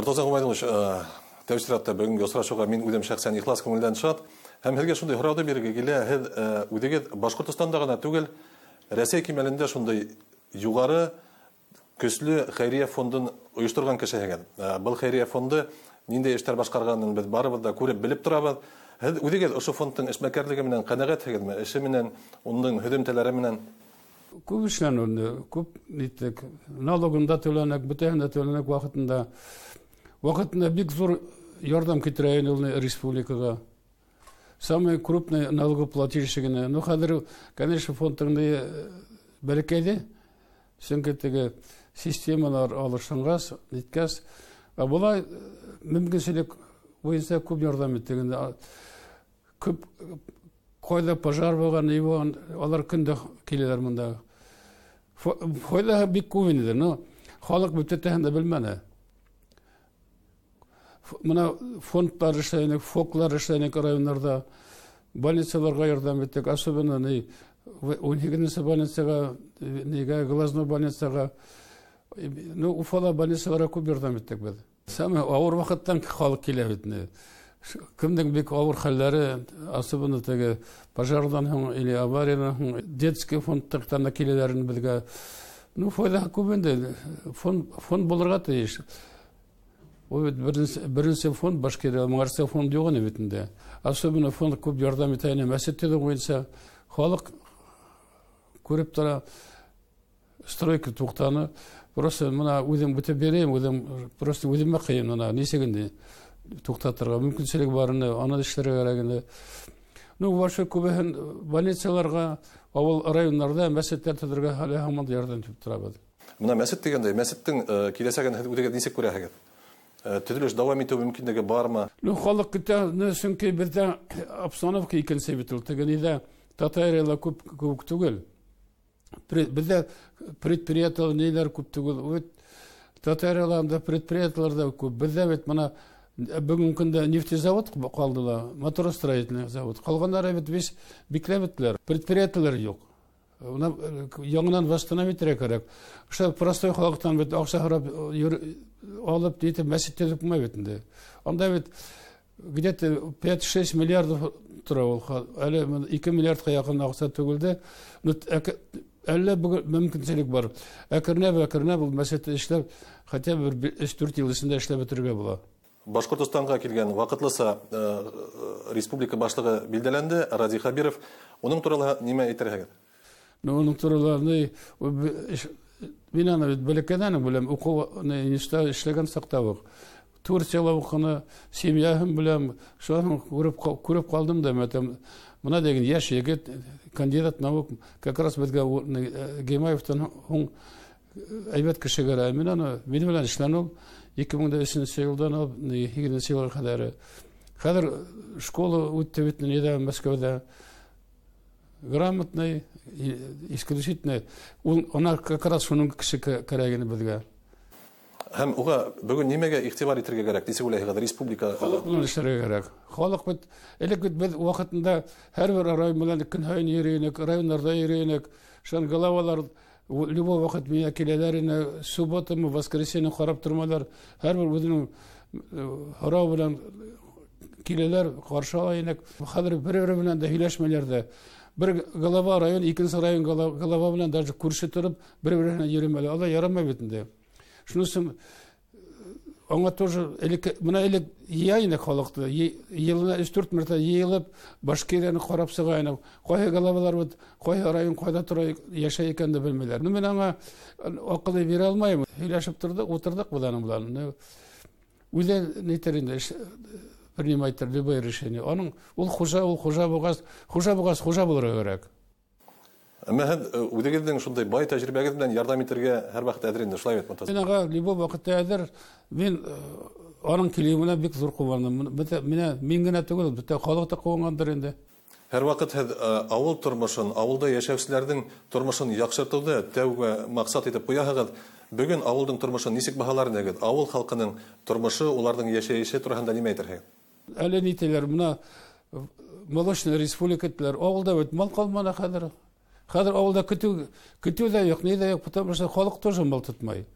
Мортаза Ғүбәйҙуллович, тәү сиратта бөгөнгө осрашыуға мин үҙем шәхсән ихлас күңелдән шат. Һәм һеҙгә шундай һорауҙы бирергә килә: һеҙ үҙегеҙ Башҡортостанда ғына түгел, Рәсәй кимәлендә шундай юғары көслө хәйриә фондын ойошторған кешеһегеҙ. Был хәйриә фонды ниндәй эштәр башҡарғанын беҙ барыбыҙ да күреп белеп торабыҙ. Һеҙ үҙегеҙ ошо фондтың эшмәкәрлеге менән ҡәнәғәтһегеҙме? Эше менән, уның һөҙөмтәләре менән? Күп эшләне, күп ниттек. Налогын да түләнек, бөтәһен дә түләнек ваҡытында. Ваҡытында бик ҙур ярҙам китерә ине ул республикаға. Самый крупный налогоплательщик ине. Ну, хәҙер, конечно, фондың бәләкәйҙе. Сөнки теге системалар алышынғас, ниткәс, ә былай мөмкинселек буйынса күп ярҙам иттек инде. Күп ҡайҙа пожар булған, ни булған, алар көн дә киләләр монда. Файҙаһы бик күп инде, но халыҡ бөтәһен дә белмәне. Мына фондлар эшләнек, фоклар эшләнек районнарда, больницаларға ярҙам иттек, особенно ни 18-нсе больницаға, нигә глазной больницаға, ну, Уфала больницаларға күп ярҙам иттек беҙ. Самый ауыр ваҡыттан халыҡ килә бит инде. Кемдең бик ауыр хәлләре, особенно теге пожардан һуң или авариядан һуң, детский фондтан да киләләр инде беҙгә. Ну, файҙаһы күп инде. Фонд булырға тейеш. Ул бит беренсе фонд Башкирия, моңарсы фонд юҡ ине бит инде. Особенно фонд күп ярҙам итә ине мәсет төҙөү буйынса. Халыҡ күреп тора, стройка туҡтаны. Просто мына үҙем бөтөп бирәйем, үҙем просто үҙемә ҡыйын мына нисек инде туҡтатырға мөмкинселек бар ине, аны эшләргә кәрәк инде. Ну, вообще күбеһен больницаларға, ауыл районнарҙа мәсеттәр төҙөргә әле һаман да ярҙам итеп торабыҙ. Мына мәсет тигәндәй, мәсеттең киләсәген һеҙ үҙегеҙ нисек күрәһегеҙ? Төҙөлөш дауам итеү мөмкинлеге бармы? Ну, халыҡ көтә, ну, сөнки беҙҙә обстановка икенсе бит ул. Теге ниҙә Татарияла күп күп түгел. Беҙҙә предприятиелар ниләр күп түгел. Бит Татарияла анда предприятиелар да күп. Беҙҙә бит мына бөгөнгө көндә нефтезавод ҡалды ла, моторостроительный завод. Ҡалғандары бит весь бикләп бөттөләр. Предприятиелар юҡ. Бына яңынан восстановить итергә кәрәк. Ошо простой халыҡтан бит аҡса һорап алып итеп мәсет төҙөп булмай бит инде. Анда бит где-то пять-шесть миллиардов тора ул. Әле 2 миллиардҡа яҡын аҡса түгелде. Ну, әллә бөгөн мөмкинселек бар. Әкренләп, әкренләп ул мәсетте эшләп, хотя бы бер өс-дүрт йыл эсендә эшләп бөтөргә була. Башҡортостанға килгән ваҡытлыса республика башлығы билдәләнде, Радий Хабиров. Уның турала нимә әйтерһегеҙ? Ну, уның турала, ни, мин аны бит бәләкәйҙән үк беләм, уҡыу, ни, институтта эшләгән саҡта уҡ. Турцияла уҡыны, семьяһын беләм, шуны күреп ҡалдым да, мәтәм, мына дигән йәш егет, кандидат наук, как раз беҙгә Гимаевтан һуң әйбәт кеше кәрәк. Мин аны, минең белән эшләне ул ике мең дә өсөнсө йылдан алып, ни, һигеҙенсе йылға ҡәҙәр. Хәҙер школа үтте бит, ниҙә, Мәскәүҙә. Грамотный, исключительно. Ул, ана как раз шуның кеше кәрәк ине беҙгә. Һәм уға бөгөн нимәгә иғтибар итергә кәрәк? Нисек уйлайһығыҙ, республика Халыҡ менән эшләргә кәрәк. Халыҡ бит, элек бит беҙ ваҡытында һәр бер район менән көн һайын йөрөй инек, райондарҙа йөрөй инек. Шунан главалар любой ваҡыт миңә киләләр ине, субботамы, воскресенье ҡарап тормайлар. Һәр бер үҙенең һорау менән киләләр, ҡаршы ала инек. Хәҙер бер-бере менән дә һөйләшмәйләр ҙә. Бер глава район, икенсе район глава менән даже күрше тороп, бер-береһенә йөрөмәле. Алай ярамай бит инде. Шуның өсөн аңа тоже элек, мына элек йыя инек халыҡты, йылына өс-дүрт мәртәбә йыйылып, Башкирияны ҡарап сыға инек. Ҡайһы главалар бит, ҡайһы район ҡайҙа тора, йәшәй икәнен дә белмәйләр. Ну, мин аңа аҡыл бирә алмайым. Һөйләшеп торҙоҡ, ултырҙыҡ беҙ аның белән. Ну, үҙе нитер инде, принимать любое решение. Аның ул хужа, ул хужа булғас, хужа булғас, хужа булырға кәрәк. Әммә һеҙ үҙегеҙҙең шундай бай тәжрибәгеҙ белән ярҙам итергә һәр ваҡыт әҙер инде, шулай бит, Мортаза? Мин аңа любой ваҡытта әҙер. Мин аның килеүенә бик ҙур ҡыуандым. Бөтә, минә, мин генә түгел, бөтә халыҡ та ҡыуанғандыр инде. Һәр ваҡыт һеҙ ауыл тормошон, ауылда йәшәүселәрҙең тормошон яҡшыртыуҙы тәүге маҡсат итеп ҡуяһығыҙ. Бөгөн ауылдың тормошон нисек баһалар инегеҙ? Ауыл халҡының тормошо, уларҙың йәшәйеше тураһында нимә әйтерһегеҙ? Әле ни тиләр, мына молочная республика тиләр. Ауылда бит мал ҡалманы хәҙер. Хәҙер ауылда көтөү дә юҡ, ни ҙә юҡ, потому что халыҡ тоже мал тотмай.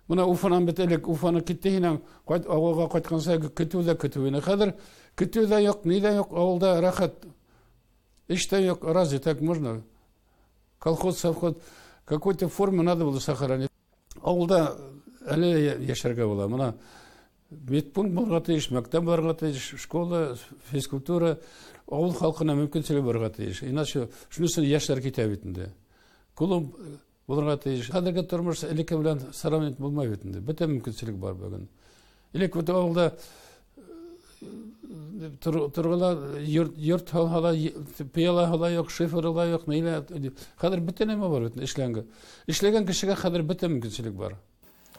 Мына Уфанан бит элек Уфаны китте һинәң, кайт авылга кайтканса көтү ҙә көтү ине. Хәҙер көтү ҙә юҡ, ни ҙә юҡ, авылда рәхәт. Эш тә юҡ, разве так можно? Колхоз, совхоз, какой-то форме надо было сохранить. Авылда әле йәшәргә була. Мына медпункт булырға тейеш, мәктәп булырға тейеш, школа, физкультура, авыл халҡына мөмкинселек булырға тейеш. Иначе шуның өсөн йәштәр китә бит инде. Клуб булырға тейеш. Хәҙерге тормош элекке белән сравнить булмай бит инде. Бөтә мөмкинселек бар бөгөн. Элек бит авылда торғала йорт һалһа, пыяла һала юҡ, шифер ла юҡ, нилә. Хәҙер бөтә нәмә бар бит эшләнгән. Эшләгән кешегә хәҙер бөтә мөмкинселек бар.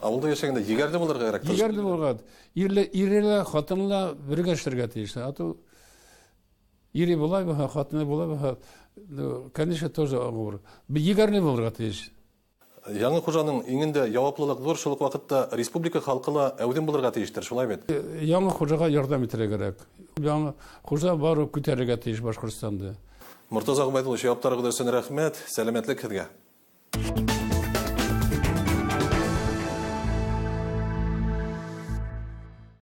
Авылда йәшәгәндә егәрле булырға кәрәк. Егәрле булырға. Ире лә, ҡатыны ла бергә эшләргә тейеш. А то ире булай булһа, ҡатыны булай булһа, конечно, тоже ауыр. Егәрле булырға тейеш. Яңы хужаның иңендә яуаплылыҡ ҙур, шул уҡ ваҡытта республика халҡы ла әүҙем булырға тейештер, шулай бит? Яңы хужаға ярҙам итергә кәрәк. Яңы хужа барып күтәрергә тейеш Башҡортостанды. Мортаза Ғөбәйҙуллович, яуаптарығыҙ өсөн рәхмәт, сәләмәтлек һеҙгә.